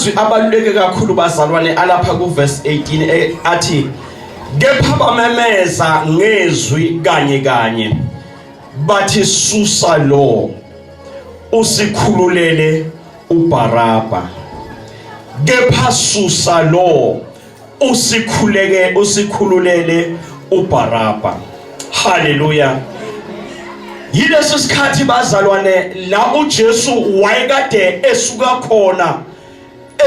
Amazwi abaluleke kakhulu bazalwane alapha ku verse 18 athi kepha bamemeza ngezwi kanye kanye bathi susa lo usikhululele uBaraba, kepha susa lo usikhuleke usikhululele uBaraba. Haleluya. Yileso sikhathi bazalwane la uJesu wayekade esuka khona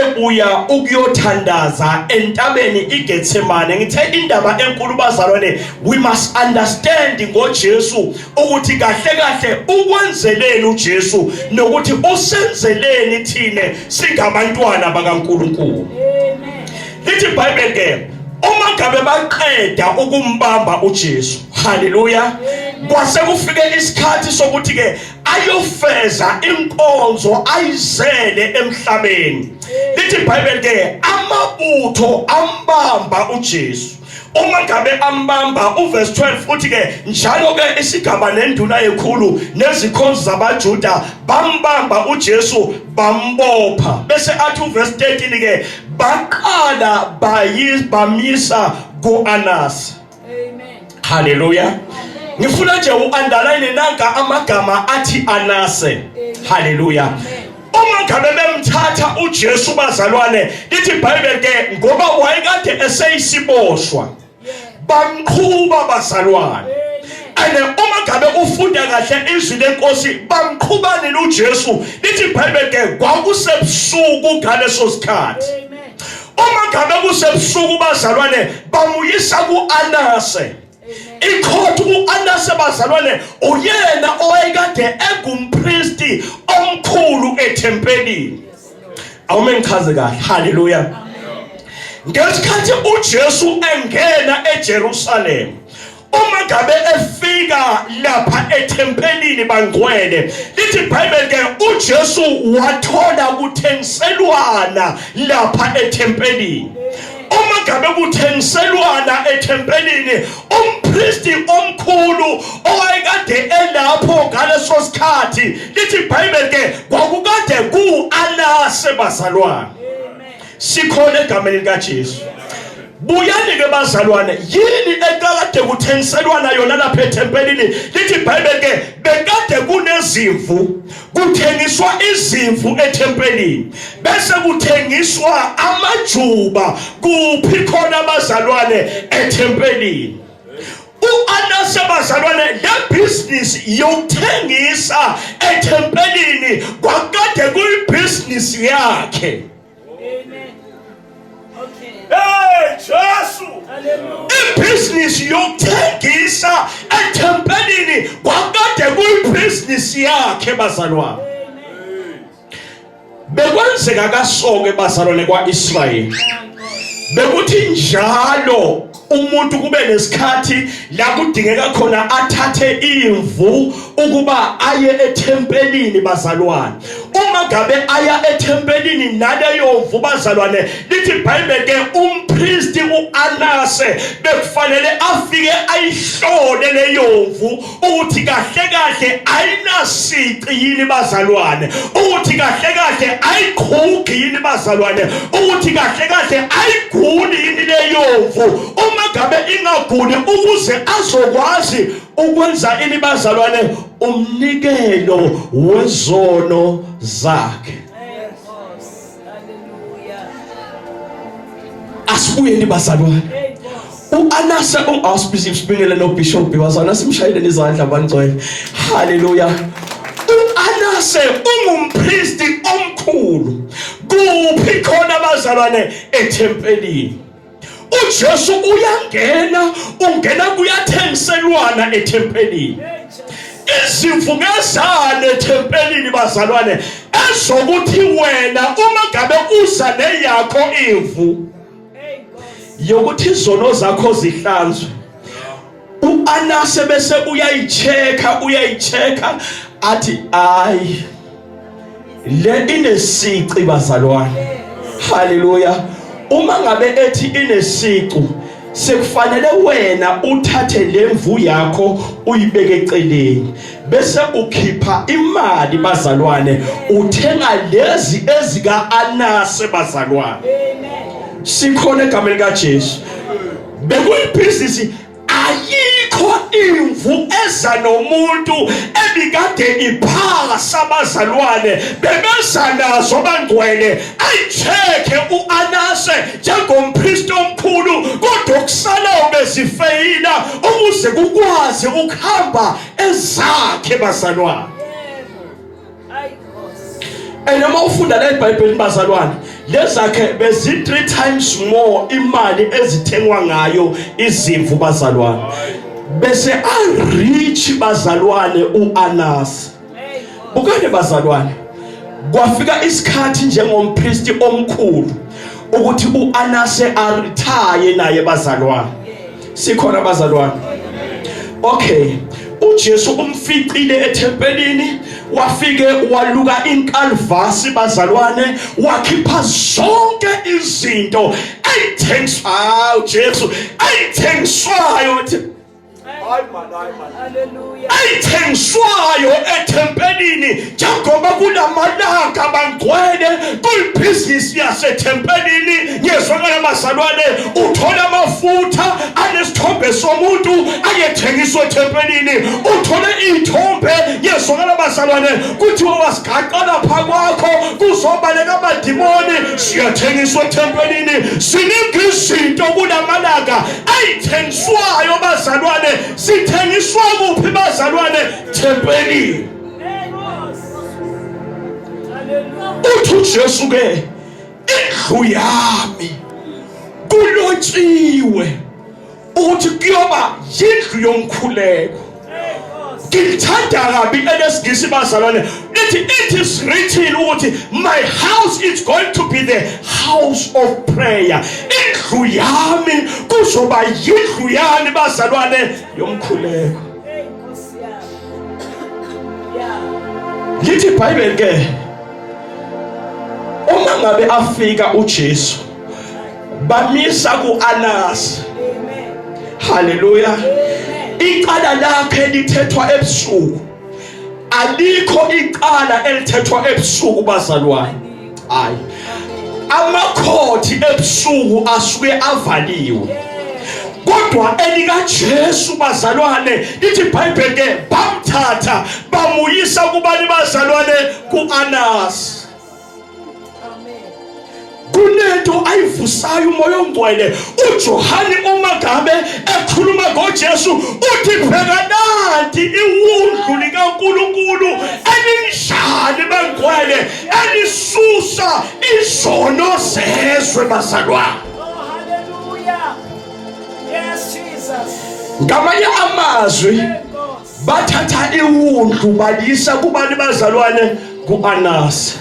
ebuya ukuyothandaza entabeni iGetsemane. Ngithe indaba enkulu bazalwane, we must understand ngoJesu ukuthi kahle kahle ukwenzeleni uJesu nokuthi usenzeleni thina singabantwana bakaNkulunkulu. Lithi iBhayibheli ke uma ngabe baqeda ukumbamba uJesu, haleluya, kwase kufike isikhathi sokuthi ke ayofeza inkonzo ayizele emhlabeni. Lithi iBhayibheli ke amabutho ambamba uJesu. Uma ngabe ambamba, uverse 12 uthi ke njalo ke isigaba nenduna yekhulu nezikhonzi zabaJuda bambamba uJesu bambopha. Bese athi uverse 13 ke baqala bamisa kuAnasi. Amen. Haleluya. Ngifuna nje uunderline nanka amagama athi Anase. Haleluya. Uma ngabe bemthatha uJesu bazalwane, lithi iBhayibheli ke ngoba wayekade eseyisiboshwa, bamqhuba bazalwane. And uma ngabe ufunda kahle izwi lenkosi, bamqhuba nini uJesu? Lithi iBhayibheli ke kwakusebusuku ngaleso sikhathi. Uma ngabe kusebusuku bazalwane, bamuyisa kuAnase. Ikhothu uAnase bazalwane uyena owayekade engumpristi omkhulu ethempelini. Awume ngichaze kahle. Haleluya. Ngesikhathi uJesu engena eJerusalem, uma ngabe efika lapha ethempelini bangcwele, lithi iBhayibheli ke uJesu wathola kuthengiselwana lapha ethempelini. Uma ngabe kuthengiselwana ethempelini, umpristi omkhulu owayekade elapho ngaleso sikhathi, lithi iBhayibheli ke kwakukade ku-Anase bazalwane. Sikhona egameni likaJesu. Buyani ke bazalwane, yini ekade kuthengiselwana yona lapha ethempelini? Lithi iBhayibheli ke bekade kunezimvu, kuthengiswa izimvu ethempelini, bese kuthengiswa amajuba. Kuphi khona bazalwane? Ethempelini. U-Anase bazalwane, le business yokuthengisa ethempelini kwakade kuyibusiness yakhe. Amen. Okay. Hey Jesu. Hallelujah. Ibhizinisi yokuthengisa ethempelini kwakade kuyibhizinisi yakhe bazalwane. Bekwenzeka kasoke bazalwane kwaIsrayeli. Bekuthi njalo umuntu kube nesikhathi la kudingeka khona athathe imvu ukuba aye ethempelini bazalwane. Uma ngabe aya ethempelini naleyo mvu bazalwane, lithi iBhayibheli ke umpristi uAnase bekufanele afike ayihlole leyo mvu ukuthi kahle kahle ayinasici yini bazalwane, ukuthi kahle kahle ayiqhugi yini bazalwane, ukuthi kahle kahle ayiguli yini leyo mvu. Uma ngabe ingaguli, ukuze azokwazi ukwenza ini bazalwane? Umnikelo wezono zakhe. Asibuyeni bazalwane. U-Anase awusibingele noBishop bazalwane, simshayeleni izandla bangcwele. Haleluya. U-Anase ungumpristi omkhulu. Kuphi khona bazalwane? Ethempelini. uJesu uyangena, ungena kuyathengiselwana ethempelini. Izimvu ngezane ethempelini bazalwane, ezokuthi wena uma ngabe uza neyakho imvu yokuthi izono zakho zihlanzwe, uAnase bese uyayichecka, uyayichecka athi ayi le inesici bazalwane. Haleluya. Uma ngabe ethi inesicu, Sekufanele wena uthathe lemvu yakho uyibeke eceleni bese ukhipha imali bazalwane uthenga lezi ezika Anase bazalwane. Sikhona egameni kaJesu. Bekuyibhizinisi ayikho imvu eza nomuntu ebikade iphasa abazalwane bebeza nazo abangcwele ayicheke uAnase njengompristi omkhulu kodwa okusalayo bezifeyila ukuze kukwazi ukuhamba ezakhe bazalwane. And uma ufunda la eBhayibhelini bazalwane lezakhe bezi 3 times more imali ezithengwa ngayo izimvu bazalwane bese a rich bazalwane uAnas. Bukani bazalwane kwafika isikhathi njengompristi omkhulu ukuthi uAnase aretire naye bazalwane. Sikhona bazalwane? Okay, uJesu umficile ethempelini wafike waluka inkalvasi bazalwane wakhipha zonke izinto ayithengiswayo Jesu ayithengiswayo Hayi man, hayi man. Hallelujah. Ayithengiswayo ethempelini njengoba kulamalanga bangcwele kuyibhizinisi yasethempelini ngiyezwakala bazalwane uthola amafutha anesithombe somuntu ayethengiswa ethempelini uthole iy'thombe ngiyezwakala bazalwane kuthiwa wasigaqa lapha kwakho kuzobaleka amadimoni siyathengiswa ethempelini ziningi izinto kulamalanga ayithengiswayo bazalwane sithengiswa kuphi bazalwane thempelini. Uthi uJesu ke indlu yami kulotshiwe ukuthi kuyoba yindlu yomkhuleko. Ngilithanda kabi elesingisi bazalwane lithi it is written ukuthi my house is going to be the house of prayer. Indlu yami kuzoba yindlu yani bazalwane yomkhuleko. Lithi iBhayibheli ke uma ngabe afika uJesu bamisa kuAnas. Haleluya. Icala lakhe lithethwa ebusuku. Alikho icala elithethwa ebusuku bazalwane. Hayi. Amakhothi ebusuku asuke avaliwe. Kodwa elikaJesu bazalwane lithi iBhayibheli ke bamthatha bamuyisa kubani bazalwane kuAnas. Kunento ayivusayo umoya ongcwele uJohane uma ngabe ekhuluma ngoJesu uthi bheka nanti iwundlu likaNkulunkulu elinjani bangcwele elisusa izono zezwe bazalwane. Oh, hallelujah. Yes, Jesus. Ngamanye amazwi bathatha iwundlu balisa kubani bazalwane kuAnasi.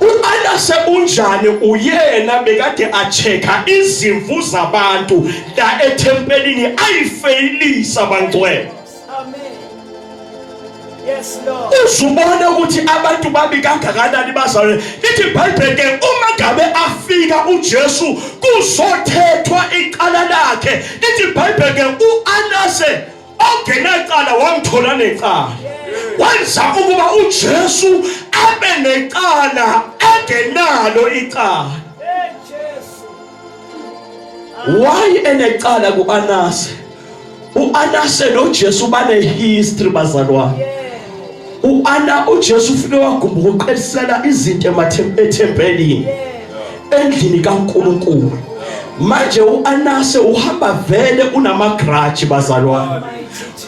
UAnase unjani uyena bekade achecka izimvu zabantu la ethempelini ayifeyilisa bangcwele. Amen. Yes, Lord. Uzubona ukuthi abantu babi kangakanani bazalwane. Lithi iBhayibheli ke uma ngabe afika uJesu kuzothethwa icala lakhe. Lithi iBhayibheli ke uAnase ongenacala wamthola necala. Wenza ukuba uJesu abe necala engenalo icala. Hey, Jesu. Why enecala kuAnase? uAnase noJesu bane history bazalwane. uAna uJesu ufike wagumba ukuqelisela izinto ethempelini endlini kaNkuluNkulu. Manje uAnase uhamba vele unamagrudge bazalwane.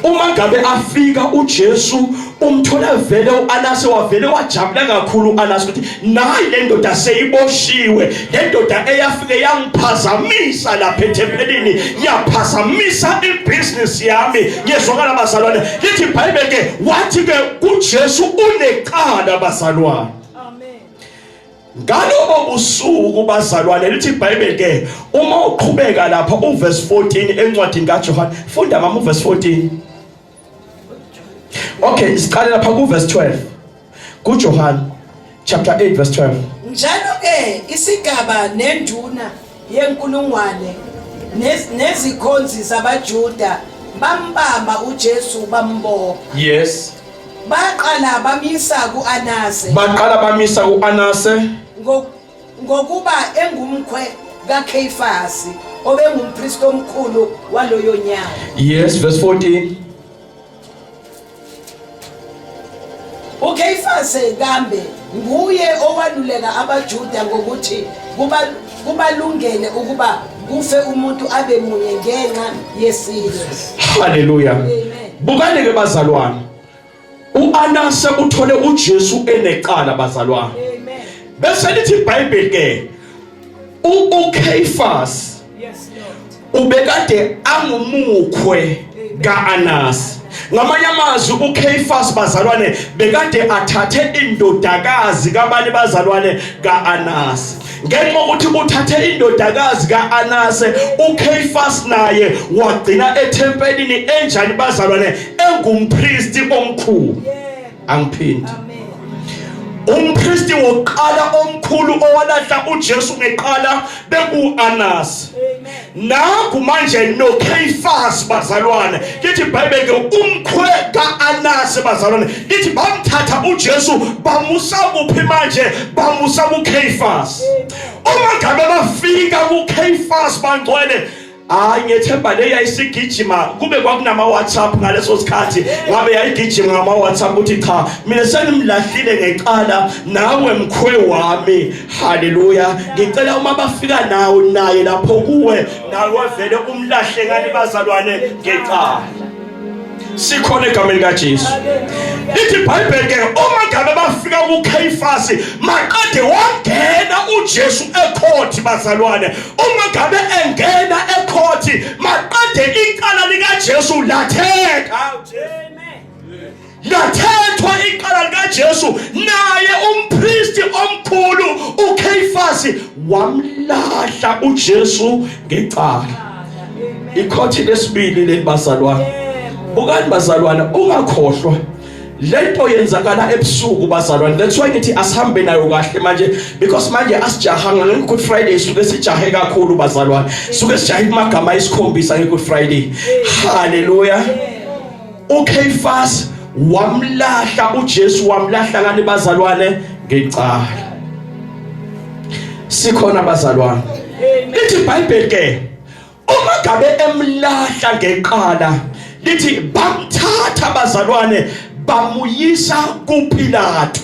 Uma ngabe afika uJesu umthola vele uAnase wavele wajabula kakhulu uAnase ukuthi nayi le ndoda seyiboshiwe le ndoda eyafike yangiphazamisa lapha ethempelini yaphazamisa ibhizinisi yami. Ngiyezwakala bazalwane lithi iBhayibheli ke wathi ke kuJesu unecala bazalwane. Amen. Ngalobo busuku bazalwane lithi iBhayibheli ke uma uqhubeka lapha uverse 14 encwadini kaJohane funda mama uverse 14. Okay, siqale lapha kuverse 12 kuJohane chapter 8 verse 12. Njalo ke isigaba nenduna yenkulungwane Nezikhonzi zabaJuda bambamba uJesu bambopha. Yes. Baqala bamisa kuAnase. Baqala bamisa kuAnase. Ngokuba engumkhwe kaKheyifasi obengumpristi omkhulu waloyo nyaka. Yes, verse 14. UKheyifase kambe nguye owaluleka abaJuda ngokuthi kubalungele ukuba kufe umuntu abe munye ngenxa yesizwe. Haleluya. Bukani ke bazalwane. uAnase uthole uJesu enecala bazalwane. Bese lithi iBhayibheli ke uKheyifas Yes Lord. Ubekade angumukhwe kaAnas. Ngamanye amazwi uKheyifas bazalwane bekade athathe indodakazi kabani bazalwane kaAnas. Ngenxa yokuthi uthathe indodakazi kaAnase uKheyifas naye wagcina ethempelini enjani bazalwane engumpristi omkhulu. Angiphindi. Umpristi wokuqala omkhulu owalahla uJesu ngeqala bekuAnas. Nangu manje noKheyifas bazalwane. Lithi iBhayibheli ke umkhwe kaAnas bazalwane. Lithi bamthatha uJesu bamusa kuphi manje? Bamusa kuKheyifas. Uma ngabe bafika kuKheyifas bangcwele Hayi ngethemba le yayisigijima kube kwakunama WhatsApp ngaleso sikhathi ngabe yayigijima ngama WhatsApp ukuthi cha mina senimlahlile ngecala nawe mkhwe wami haleluya ngicela uma bafika nawo naye lapho kuwe nawe vele umlahle ngani bazalwane ngecala sikhona egameni kaJesu lithi iBhayibheli ke uma ngabe bafika kuKhayifasi maqede wangena uJesu ecourt bazalwane uma ngabe engena ecourt maqede icala likaJesu latheka lathethwa icala likaJesu naye umpristi omkhulu uKhayifasi wamlahla uJesu ngecala ikhothi lesibili leli bazalwane bukani bazalwane ungakhohlwa lento yenzakala ebusuku bazalwane that's why ngithi asihambe nayo kahle manje because manje asijahanga nge Good Friday suke sijahe kakhulu bazalwane suke sijahe kumagama ayisikhombisa nge Good Friday haleluya uKhefas wamlahla uJesu wamlahla ngani bazalwane ngecala sikhona bazalwane lithi iBhayibheli ke uma gabe emlahla ngeqala lithi bamthatha bazalwane bamuyisa kuPilato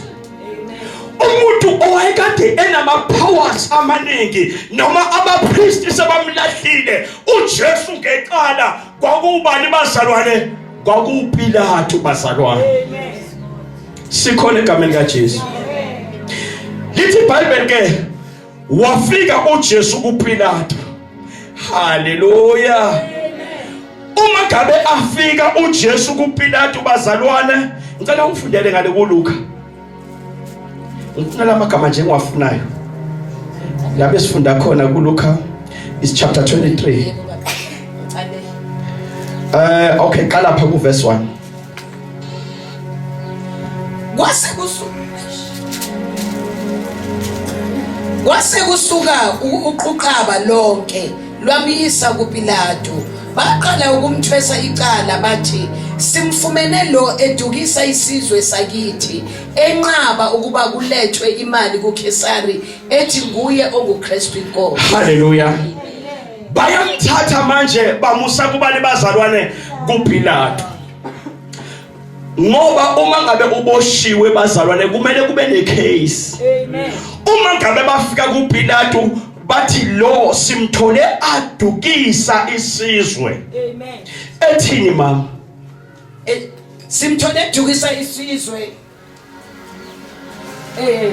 umuntu owayekade enama powers amaningi noma abapristi sebamlahlile uJesu ngecala Kwakubani bazalwane? KwakuPilatu bazalwane. Sikhona egameni kaJesu. Lithi iBhayibheli ke wafika uJesu kuPilatu. Haleluya. Uma ngabe afika uJesu kuPilatu bazalwane, ngicela ungifundele ngale kuLuka. Ngifuna lamagama nje engiwafunayo. Lapho esifunda khona kuLuka is chapter 23. Okay qala lapha ku verse 1. Kwase kusuka Kwase kusuka uquqaba lonke lwamyisa kuPilato baqala ukumthwesa icala bathi simfumene lo edukisa isizwe sakithi enqaba ukuba kulethwe imali kuKhesari ethi nguye onguKristu inkosi. Haleluya. Bayamthatha manje bamusa kubani bazalwane kuPilato. Ngoba uma ngabe uboshiwe bazalwane kumele kube necase. Amen. Uma ngabe bafika kuPilato bathi lo simthole adukisa isizwe. Amen. Ethini mama? Simthole edukisa isizwe eh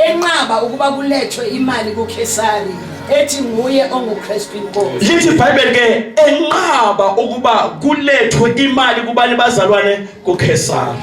enqaba ukuba kulethwe imali kuKhesari ethi nguye onguKristu inkosi. Lithi iBhayibheli ke enqaba ukuba kulethwe imali kubani bazalwane kuKhesari.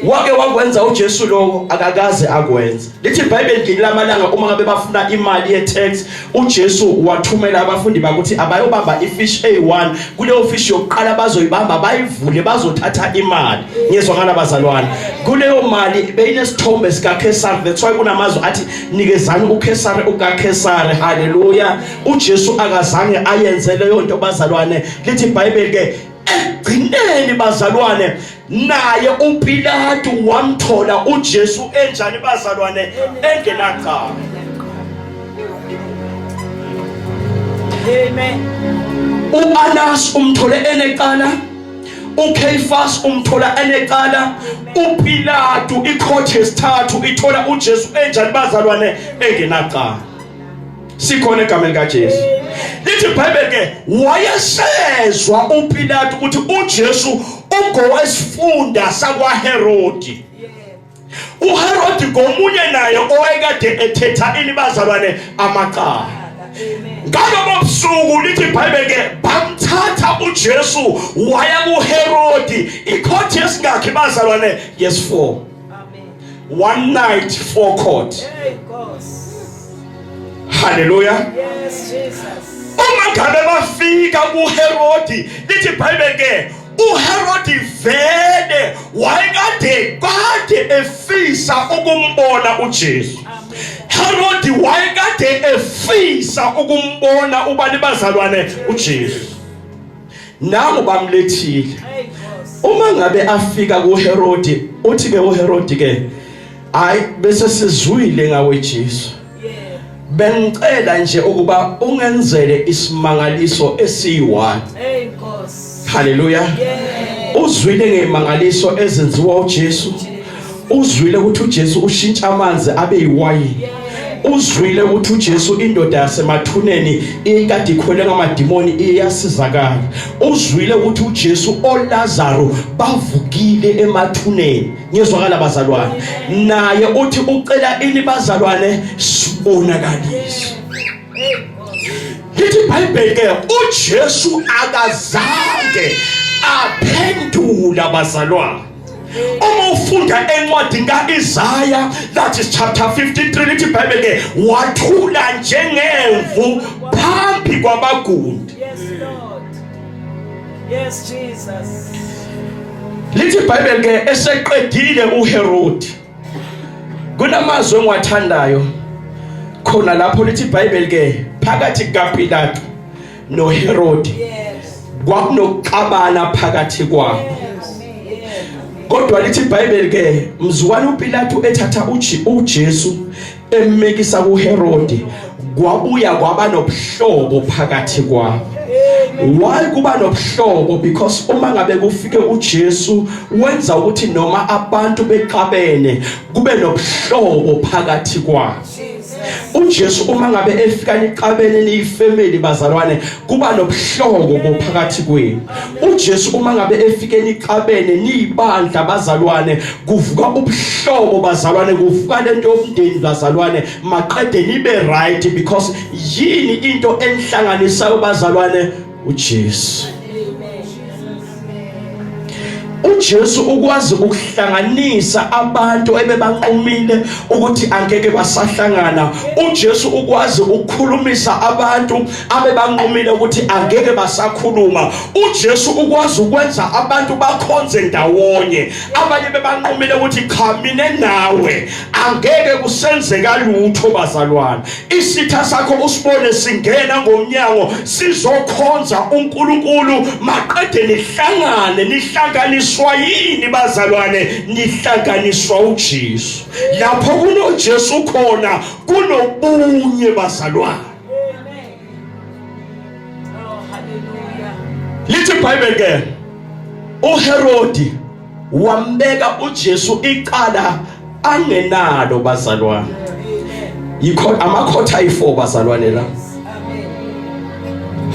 Wake wakwenza uJesu lokho akakaze akwenza. Lithi iBhayibheli ngelinye lamalanga uma ngabe bafuna imali ye-tax uJesu wathumela abafundi bakuthi abayobamba ifish eyi-1 kuleyo fish yokuqala bazoyibamba bayivule bazothatha imali. Ngiyezwakala bazalwane. Kuleyo mali beyinesithombe sikaKhesari that's why kunamazwi athi nikezani uKhesari ukaKhesari. Haleluya. uJesu akazange ayenze leyo nto bazalwane. Lithi iBhayibheli ke ekugcineni bazalwane naye uPilatu wamthola uJesu enjani bazalwane engenacala Amen. uAnas umthole enecala uCaiphas umthola enecala uPilatu icourt yesithathu ithola uJesu enjani bazalwane engenacala sikhona egameni likaJesu lithi iBhayibheli ke wayesezwa uPilatu ukuthi uJesu ungowesifunda sakwaHerodi uHerodi ngomunye naye owayekade ethetha ini bazalwane amacala ngalobo busuku lithi iBhayibheli ke bamthatha uJesu waya kuHerodi icourt yesingakhi bazalwane yes4 One night four court. Hey Nkosi. Hallelujah. Yes Jesus. Uma ngabe bafika kuHerodi lithi iBhayibheli ke uHerodi vele wayekade kade efisa ukumbona uJesu. Herodi wayekade efisa ukumbona ubani bazalwane uJesu. Nangu bamlethile. Uma ngabe afika kuHerodi uthi ke uHerodi ke hayi bese sizwile ngawe Jesu. Bengicela nje ukuba ungenzele isimangaliso esiyi-1. Hey Nkosi. Haleluya. Uzwile ngemangaliso ezenziwa uJesu. Uzwile ukuthi uJesu ushintsha amanzi abe yiwayini. Uzwile ukuthi uJesu indoda yasemathuneni ikade ikhwele ngamadimoni iyasizakala. Uzwile ukuthi uJesu oLazaro bavukile emathuneni. Ngiyezwakala bazalwane. Naye uthi ucela ini bazalwane sibonakaliso. Lithi iBhayibheli ke uJesu akazange aphendula bazalwane. Uma ufunda encwadini kaIsaya that is chapter 53 lithi iBhayibheli ke wathula njengemvu phambi kwabagundi. Yes Lord. Yes Jesus. Lithi iBhayibheli ke eseqedile uHerod. Kunamazwi engiwathandayo khona lapho lithi iBhayibheli ke phakathi kukaPilato noHerodi kwakunokuxabana phakathi kwabo kodwa lithi iBhayibheli ke mzukwana uPilatu ethatha uJesu emmekisa kuHerodi kwabuya kwaba nobuhlobo phakathi kwabo why kuba nobuhlobo because uma ngabe kufike uJesu wenza ukuthi noma abantu bexabene kube nobuhlobo phakathi kwabo uJesu uma ngabe efika niqabene niyifamily bazalwane kuba nobuhlobo bophakathi kwenu uJesu uma ngabe efike niqabene niyibandla bazalwane kuvuka ubuhlobo bazalwane kuvuka lento yomndeni bazalwane maqede nibe right because yini into enihlanganisayo bazalwane uJesu uJesu ukwazi ukuhlanganisa abantu ebebanqumile ukuthi angeke basahlangana uJesu ukwazi ukukhulumisa abantu abebanqumile ukuthi angeke basakhuluma uJesu ukwazi ukwenza abantu bakhonze ndawonye abanye bebanqumile ukuthi cha mina nawe angeke kusenzeka lutho bazalwane isitha sakho usibone singena ngomnyango sizokhonza uNkulunkulu maqede nihlangane nihlanganiswa yini bazalwane nihlanganiswa uJesu lapho kunoJesu khona kunobunye bazalwane lithi iBhayibheli ke uHerodi wambeka uJesu icala angenalo bazalwane yikho amakhotha ayi4 bazalwane la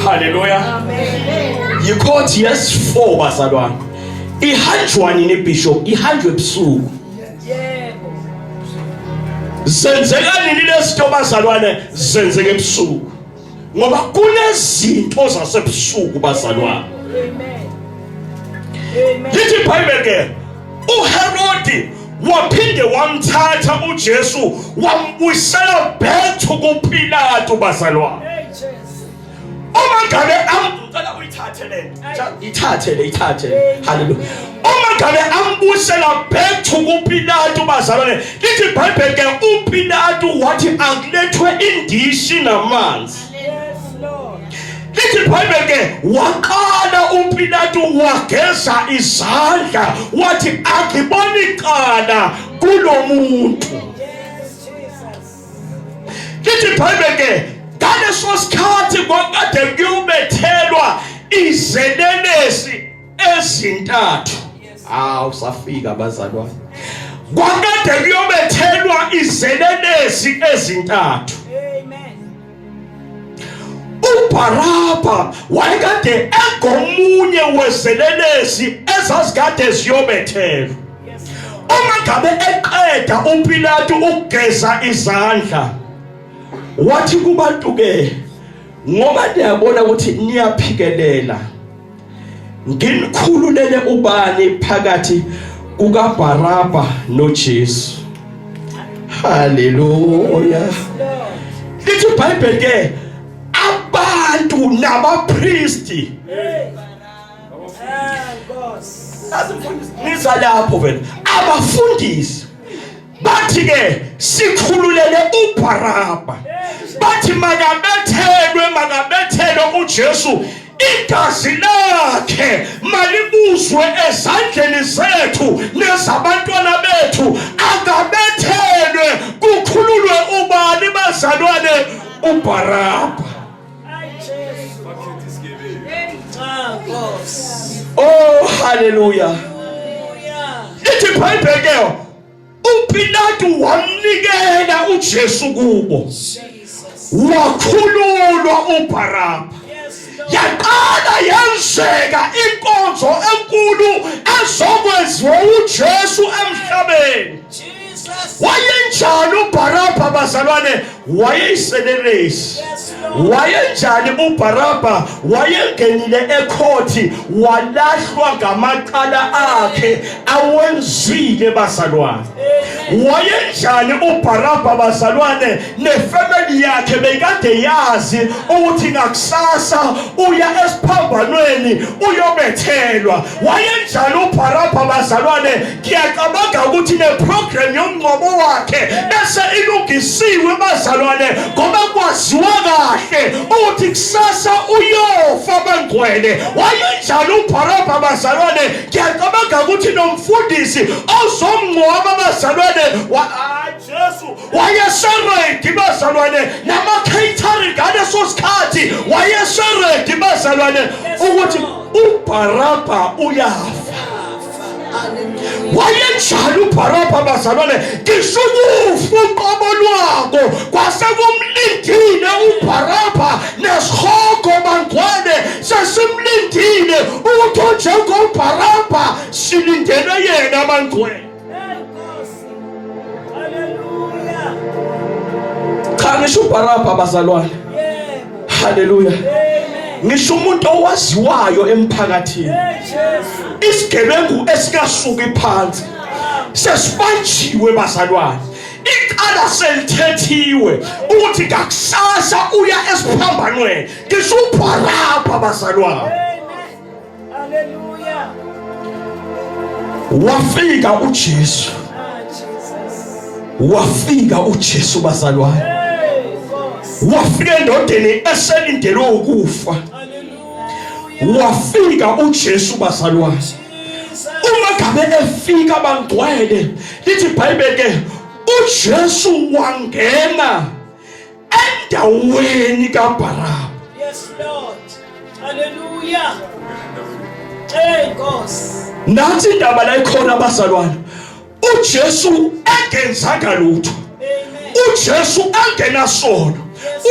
haleluya yikhothi yes 4 bazalwane ihanjwa nini bishop ihanjwe ebusuku yebo zenzeka nini lezinto bazalwane zenzeka ebusuku ngoba kunezinto zasebusuku bazalwane amen amen lithi iBhayibheli ke uHerodi waphinde wamthatha uJesu wambuyisela back to kuPilato bazalwane. Uma ngabe amcela uyithathe le ithathe le ithathe haleluya. Uma ngabe ambuyisela back to kuPilato bazalwane, lithi iBhayibheli ke uPilato wathi akulethwe indishi namanzi. Lithi iBhayibheli ke waqala uPilato wageza izandla wathi angiboni icala kulomuntu. Lithi iBhayibheli ke ngaleso sikhathi kwakade kuyobethelwa izelelesi ezintathu. Hawu safika bazalwane. Kwakade kuyobethelwa izelelesi ezintathu. uBaraba wayekade engomunye wezelelesi ezazikade ziyobethelwa. Uma ngabe eqeda uPilatu ukugeza izandla wathi kubantu ke ngoba niyabona ukuthi niyaphikelela nginikhululele ubani phakathi kukaBaraba noJesu. Haleluya. Lithi iBhayibheli ke abantu nabapristi niza lapho vele abafundisi bathi ke sikhululele uBaraba bathi makabethelwe makabethelwe uJesu igazi lakhe malibuzwe ezandleni zethu nezabantwana bethu akabethelwe kukhululwe ubani bazalwane uBaraba. Oh haleluya. Lithi iBhayibheli ke uPilatu wamnikela uJesu kubo. Wakhululwa uBaraba. Yaqala yenzeka inkonzo enkulu ezokwenziwa uJesu emhlabeni. Wayenjani uBaraba bazalwane? Wayeyiselelesi. Wayenjani uBaraba? Wayengenile ekhothi walahlwa ngamacala akhe awenzile bazalwane. Wayenjani uBaraba bazalwane? Nefamily yakhe beyikade yazi ukuthi ngakusasa uya esiphambanweni uyobethelwa. Wayenjani uBaraba bazalwane? Ngiyacabanga ukuthi neprogram yomngcwabo wakhe bese ilungisiwe bazalwane, ngoba kwaziwa kahle ukuthi kusasa uyofa bangcwele. Wayenjalo uBharabha bazalwane. Ngiyacabanga ukuthi nomfundisi ozomngcwaba bazalwane Jesu wayeseredi bazalwane, nama-catering ngaleso sikhathi wayeseredi bazalwane ukuthi uBharabha uyafa. Wayenjalo uBharabha bazalwane, ngisho ukufa uqobo lwako kwase kumlindile uBharabha nesihogo bangcwele sesimlindile ukuthi onjengoBharabha silindele yena bangcwele. Cha ngisho uBharabha bazalwane. Haleluya. Ngisho umuntu owaziwayo emphakathini. Isigebengu esikasuki phansi sesibanjiwe bazalwane. Icala selithethiwe ukuthi ngakusasa uya esiphambanweni. Ngisho uBharabha bazalwane. Hallelujah. Wafika uJesu. Wafika uJesu bazalwane. Wafika endodeni eselindelwe ukufa. Wafika uJesu bazalwane. Uma ngabe efika bangcwele lithi iBhayibheli ke uJesu wangena endaweni kaBharaba. Yes Lord. Hallelujah. Hey Nkosi. Nathi indaba la ikhona abazalwane. uJesu engenzanga lutho. uJesu engenasono.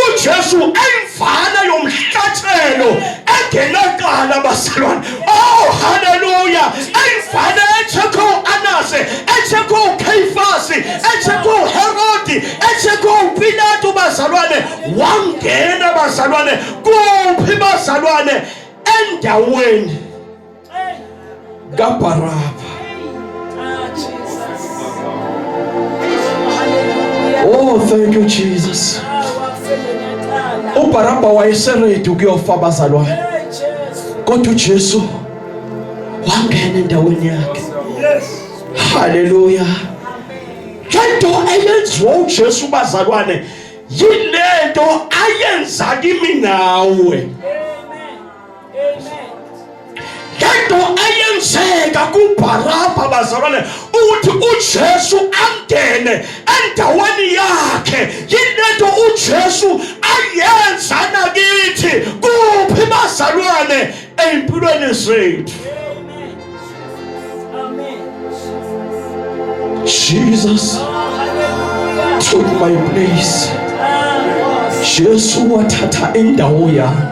uJesu emvana yomhlatshelo engenacala bazalwane. Oh hallelujah. Emvana ethekho Anase, ethekho Caiaphas, ethekho Herodi, ethekho uPilato bazalwane. Wangena bazalwane kuphi bazalwane endaweni kaBaraba. Oh, thank you Jesus. UBarabba wayeseredi ukuyofa bazalwane. Kodwa uJesu wangena endaweni yakhe. Yes. Hallelujah. Lento eyenziwa uJesu bazalwane yilento ayenza kimi nawe. Lento eyenzeka kuBharabha bazalwane ukuthi uJesu angene endaweni yakhe yilento uJesu ayenza nakithi kuphi bazalwane ey'mpilweni zethu. Jesus took my place. Jesu wathatha indawo yami.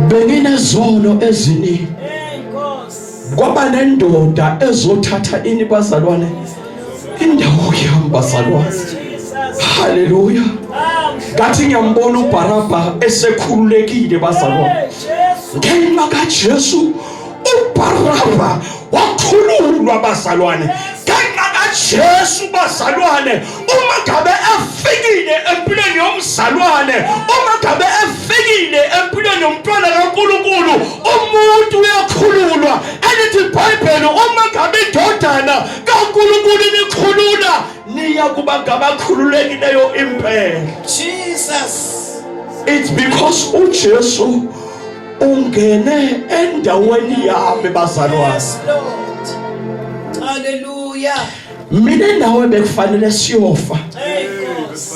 Benginezono eziningi. Kwaba nendoda ezothatha ini bazalwane indawo yami bazalwane. Haleluya. Ngathi ngiyambona uBarabba esekhululekile bazalwane. Ngenxa kaJesu uBarabba wakhululwa bazalwane. Ngenxa kaJesu bazalwane uma ngabe efikile empilweni yomzalwane, uma ngabe efikile empilweni yomntwana kaNkulunkulu, umuntu uyakhululwa. Elithi iBhayibheli uma ngabe indodana kaNkulunkulu inikhulula niya kuba ngabakhululekileyo impela. Jesus. It's because uJesu ungene endaweni yami bazalwane. Yes, Lord. Hallelujah. Mina nawe bekufanele siyofa. Hey, Nkosi.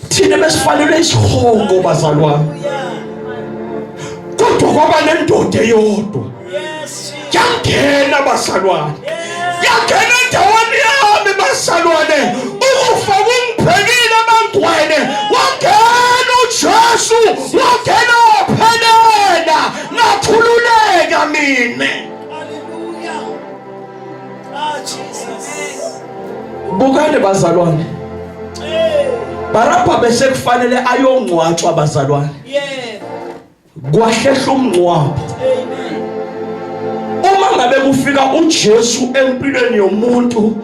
Thina besifanele isihogo bazalwane. Kodwa kwaba nendoda eyodwa. Yes, Jesus. Yangena bazalwane. Yangena endaweni yami bazalwane. Ukufa kungibhekile bangcwele. Wangena uJesu, wangena waphelela. Ngakhululeka mina. Hallelujah. Ah, Jesus. Bukani bazalwane. Hey. Barabha bese kufanele ayongcwatshwa bazalwane. Yeah. Kwahlehla umngcwabo. Amen. Uma ngabe kufika uJesu empilweni yomuntu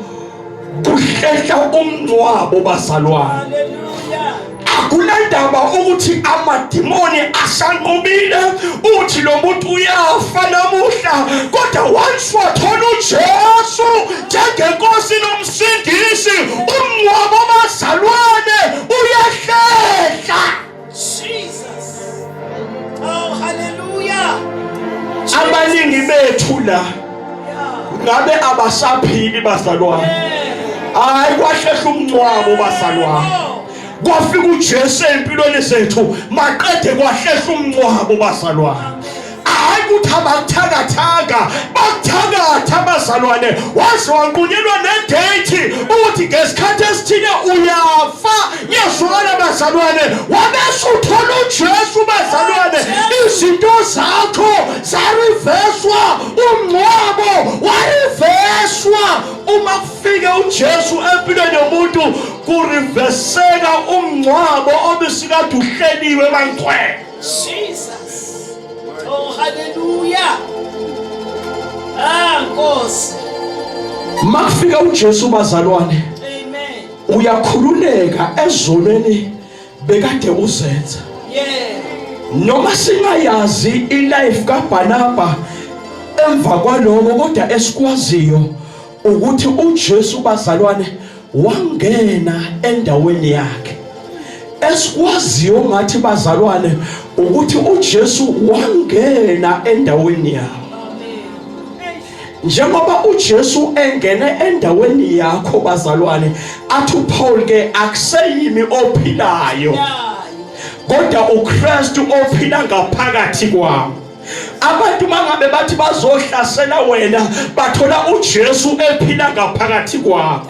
kuhlehla umngcwabo bazalwane. Hallelujah. Akunandaba ukuthi amadimoni asanqobile uthi lo muntu uyafa namuhla kodwa once wathola uJesu njengenkosi nomsindisi umngcwabo bazalwane uyahlehla. Jesus. Oh, hallelujah. Abaningi bethu la ngabe abasaphili bazalwane. Hayi kwahlehla umncwabo bazalwane. Kwafika uJesu empilweni zethu maqede kwahlehla umncwabo bazalwane. Hayi ukuthi abakuthakathanga bakuthakatha abazalwane waze wanqunyelwa nedate ukuthi ngesikhathi esithile uyafa yezwakala bazalwane wabese uthola uJesu bazalwane izinto zakho zariveswa umngcwabo wariveswa uma kufike uJesu empilweni yomuntu kuriveseka umngcwabo obesikade uhleliwe bangcwele Jesus. Oh, hallelujah. Ah, Nkosi. Makufika uJesu bazalwane. Amen. Uyakhululeka ezonweni bekade uzenza. Yeah. Noma singayazi ilife kaBarnaba emva kwaloko kodwa esikwaziyo ukuthi uJesu bazalwane wangena endaweni yakhe esikwaziyo ngathi bazalwane ukuthi uJesu wangena endaweni yakhe njengoba uJesu engene endaweni yakho bazalwane athi uPaul ke akuseyimi ophilayo kodwa uKristu ophila ngaphakathi kwami abantu mangabe bathi bazohlasela wena bathola uJesu ephila ngaphakathi kwakho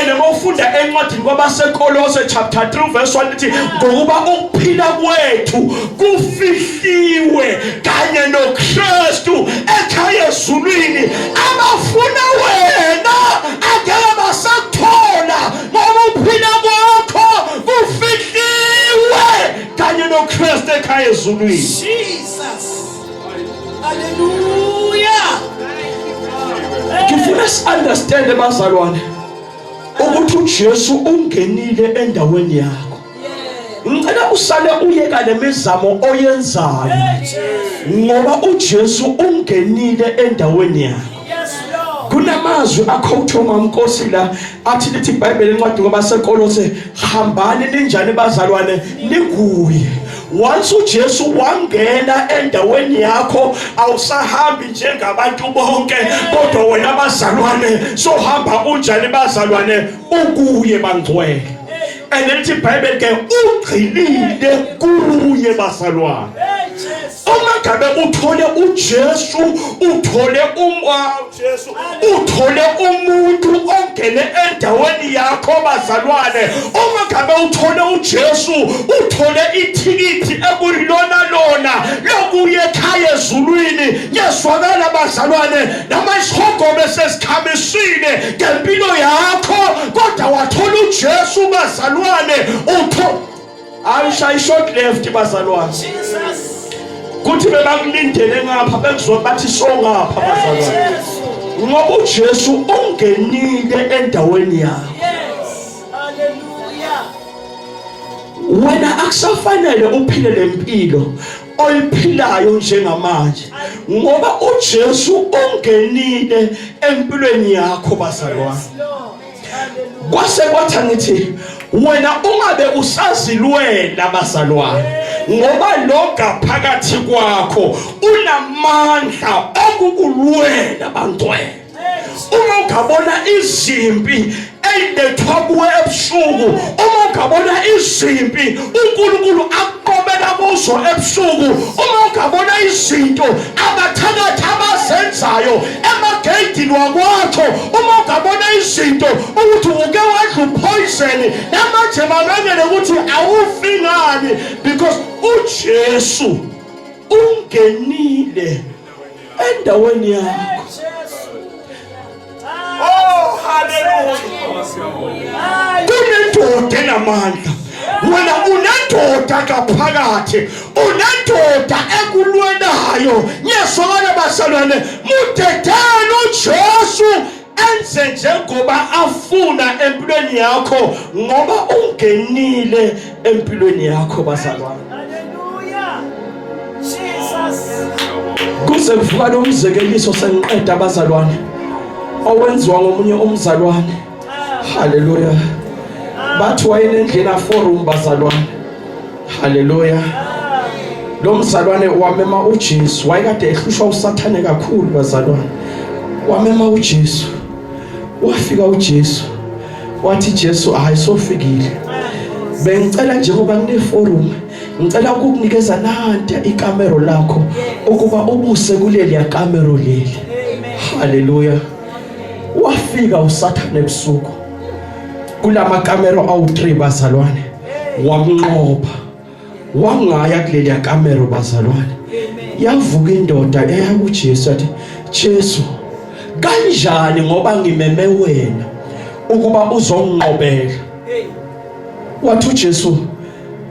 and uma ufunda encwadini kwabaseKolose chapter 3 verse 1 lithi ngokuba ukuphila kwethu kufihliwe kanye noKristu ekhaya ezulwini abafuna wena angeke basakuthola ngoba ukuphila kwakho kufihliwe kanye noKristu ekhaya ezulwini Jesus. Hallelujah. Ngifuna si-understand bazalwane ukuthi uJesu ungenile endaweni yakho. Ngicela usale uyeka lemizamo oyenzayo ngoba uJesu ungenile endaweni yakho. Kunamazwi akhowuthwa uMamnkosi la athi lithi iBhayibheli encwadi kwabaseKolose hambani ninjani bazalwane niguye. Once uJesu wangena endaweni yakho awusahambi njengabantu bonke kodwa wena bazalwane sohamba unjani bazalwane ukuye bangcwele. And lithi iBhayibheli ke ugxilile kuye bazalwane. Uma ngabe uthole uJesu uthole Jesu uthole umuntu ongene endaweni yakho bazalwane uma ngabe uthole uJesu uthole ithikithi ekulilona lona lokuya ekhaya ezulwini yezwakala bazalwane noma isihogo besesikhamisile ngempilo yakho kodwa wathola uJesu bazalwane utho ayisha short left bazalwane Jesus kuthi bebakulindele ngapha bekuzwa bathi so ngapha bazalwane ngoba uJesu ungenile endaweni yakho yes hallelujah wena akusafanele uphile lempilo oyiphilayo njengamanje ngoba uJesu ungenile empilweni yakho bazalwane kwase kwatha ngithi wena ungabe usazilwela bazalwane ngoba loga phakathi kwakho unamandla okukulwela bangcwele uma ungabona izimpi eyilethwa kuwe ebusuku uma ungabona izimpi uNkulunkulu akuqobela kuzo ebusuku uma ungabona izinto abathakathi abazenzayo emageyidini wakwakho uma ungabona izinto ukuthi uke wadla upoison namanje babangele ukuthi awufi ngani because uJesu ungenile endaweni yakho. Oh haleluya. Kunendoda enamandla. Wena unendoda ngaphakathi, unendoda ekulwelayo. Ngiyazwakala bazalwane, mudedele uJesu enze njengoba afuna empilweni yakho ngoba ungenile empilweni yakho bazalwane. Hallelujah. Jesus. Kuze kuvuka lo mzekeliso sengiqeda abazalwane owenziwa ngomunye umzalwane. Haleluya. Bathi wayenendlela forum bazalwane. Haleluya. Lo mzalwane wamema uJesu, wayekade ehlushwa uSathane kakhulu bazalwane. Wamema uJesu. Wafika uJesu. Wathi Jesu hayi sofikile. Bengicela njengoba ngine forum ngicela ukukunikeza nanta ikamero lakho ukuba ubuse kuleli kamero leli. Haleluya. Wafika uSathane ebusuku kulamakamero awu3 bazalwane wamnqoba wangaya kuleli kamero bazalwane. Yavuka indoda eya kuJesu yathi Jesu kanjani ngoba ngimeme wena ukuba uzonginqobela. Wathi uJesu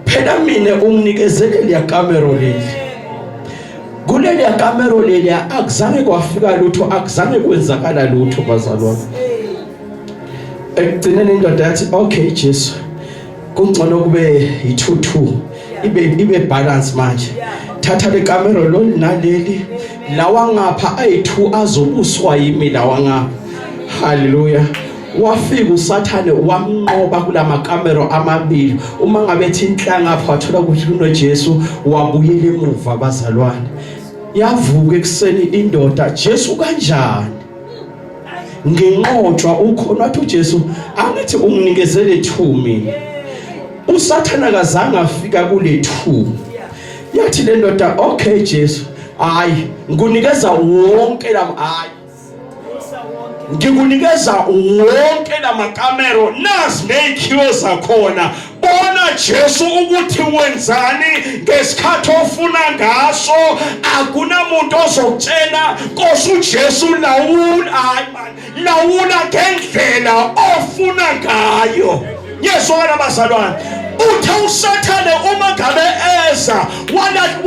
phela mina unginikezele liya kamero leli. Kuleli kamero leli akuzange kwafika lutho akuzange kwenzakala lutho bazalwane. Ekugcineni indoda yathi okay Jesu kungcono kube yi-2-2 ibe balance manje. Thatha le kamero lo naleli lawa ngapha ayi-2 azobuswa yimi lawa ngapha. Haleluya. Wafika uSathane wamnqoba kulamakamero amabili. Uma ngabe ethi inhlanga apha wathola ukuthi kunoJesu wabuyela emuva bazalwane. Yavuka ekuseni indoda Jesu kanjani? Nginqotshwa ukhona wathi uJesu angithi unginikezele 2 mina. uSathane akazange afika kule 2. Yathi le ndoda okay Jesu hayi ngikunikeza wonke la hayi ngikunikeza wonke lamakamero nazi nezikhiwo zakhona bona Jesu ukuthi wenzani ngesikhathi ofuna ngaso akunamuntu ozokutshela Nkosi uJesu lawula hayi man lawula ngendlela ofuna ngayo yezwakala bazalwane uthe usathane uma ngabe eza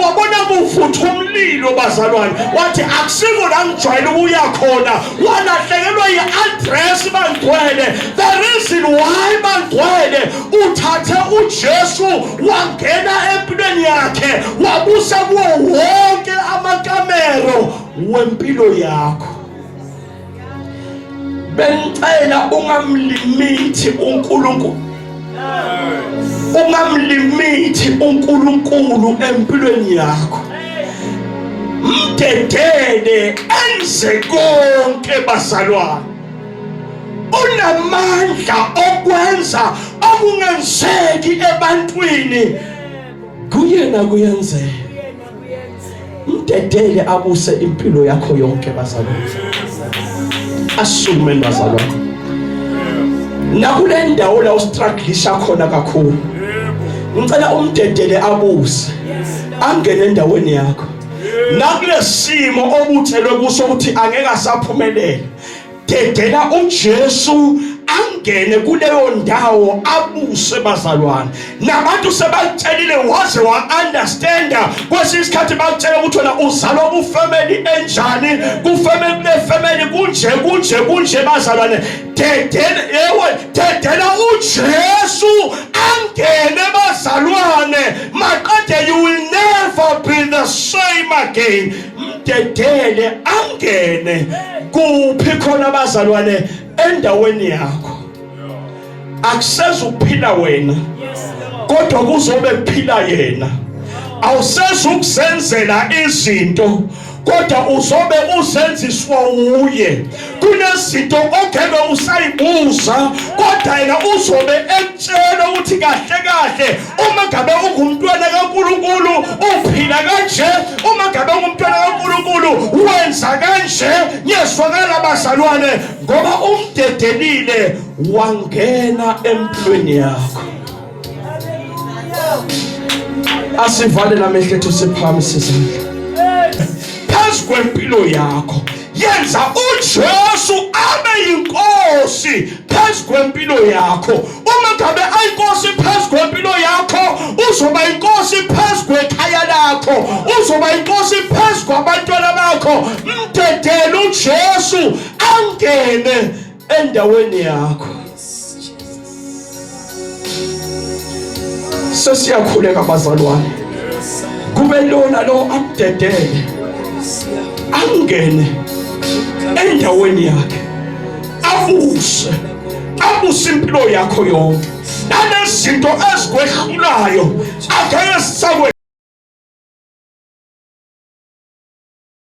wabona kuvuka Wavutha umlilo bazalwane, wathi akusiko la ngijwayele ukuya khona. Walahlekelwa yi-address bangcwele. The reason why bangcwele, uthathe uJesu wangena empilweni yakhe, wabusa kuwo wonke amakamero wempilo yakho. Bengicela ungamlimithi uNkulunkulu, ungamlimithi uNkulunkulu empilweni yakho. Mdedele enze konke bazalwane, unamandla okwenza okungenzeki ebantwini, kuyena kuyenzeka. Mdedele abuse impilo yakho yonke bazalwane. Asukume bazalwane. Nakule ndawo la ustrugglisha khona kakhulu, ngicela umdedele abuse, angene endaweni yakho. Nakulesimo obuthelwe kuso ukuthi angeke asaphumelela, dedela uJesu angene kuleyo ndawo abuse bazalwane. Nabantu sebakutshelile waze wa-understanda. Kwesinye isikhathi bakutshela ukuthi wena uzalwa kufamily enjani, kufamily kule family kunje kunje kunje bazalwane. Dedela, ewe, dedela uJesu angene bazalwane, maqede you will never be the same again. Mdedele angene kuphi khona bazalwane? Endaweni yakho. Akusezukuphila wena, kodwa kuzobe kuphila yena. Awusezukuzenzela izinto, kodwa uzobe uzenziswa wuye. Kunezinto ongeke usayibuza, kodwa yena uzobe ekutshela ukuthi kahle kahle uma ngabe ungumntwana kaNkulunkulu uphila kanje, uma ngabe ungumntwana kaNkulunkulu wenza kanje. Ngiyezwakala bazalwane, ngoba umdedelile wangena empilweni yakho. Asivale namehlo ethu, siphakamise izandla phezu kwempilo yakho. Yenza uJesu abe yinkosi phezu kwempilo yakho. Uma ngabe ayinkosi phezu kwempilo yakho, uzoba inkosi phezu kwekhaya lakho, uzoba inkosi phezu kwabantwana bakho. Mdedele uJesu angene endaweni yakho. Sesiyakhuleka bazalwane, kube lona lo amdedele angene endaweni yakhe, abuse abuse impilo yakho yonke. Nalezinto ezikwehlulayo angeke zisakwe.